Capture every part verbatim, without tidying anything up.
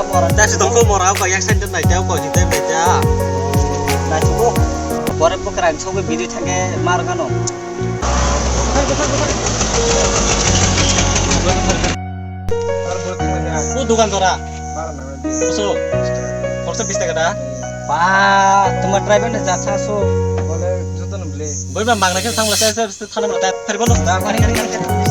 Mora ta si tongko mora ko yak sen nai ta ko ni ta ta. Nai tu ko. Bore pokran so ko bidi thake mar gano. O dogan dora. Oso. Khorsa bis taka da. Ba, tuma driver na jatsa so. Bole joto no ble. Boi ba mangna khe thangla se se thana mata phari bono. Da, phari, phari, phari, phari.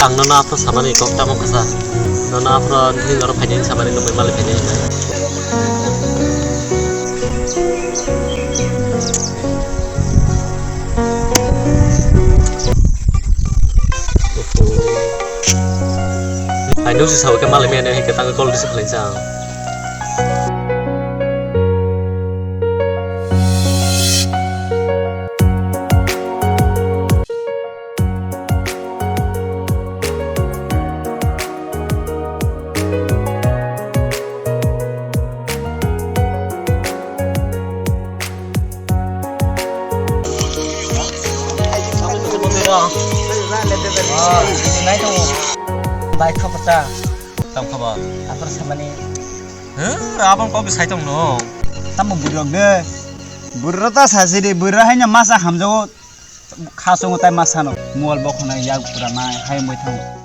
Ang nono aphro samani kok tamo kasa. Nono aphro nini norok phainai samani nungwi malai phainai. Hai, nung si sao ke malai mene hai ke tang call receive khlai sa. Bai khapata. Tam khaba. Aphar samani. Huh? Abang kok sai tong no. Tamo burok de. Burro ta sasi de, burro haino masa hamjago. Khasongo tai masano. Mual bokhonai yak pura nai hai moi thango.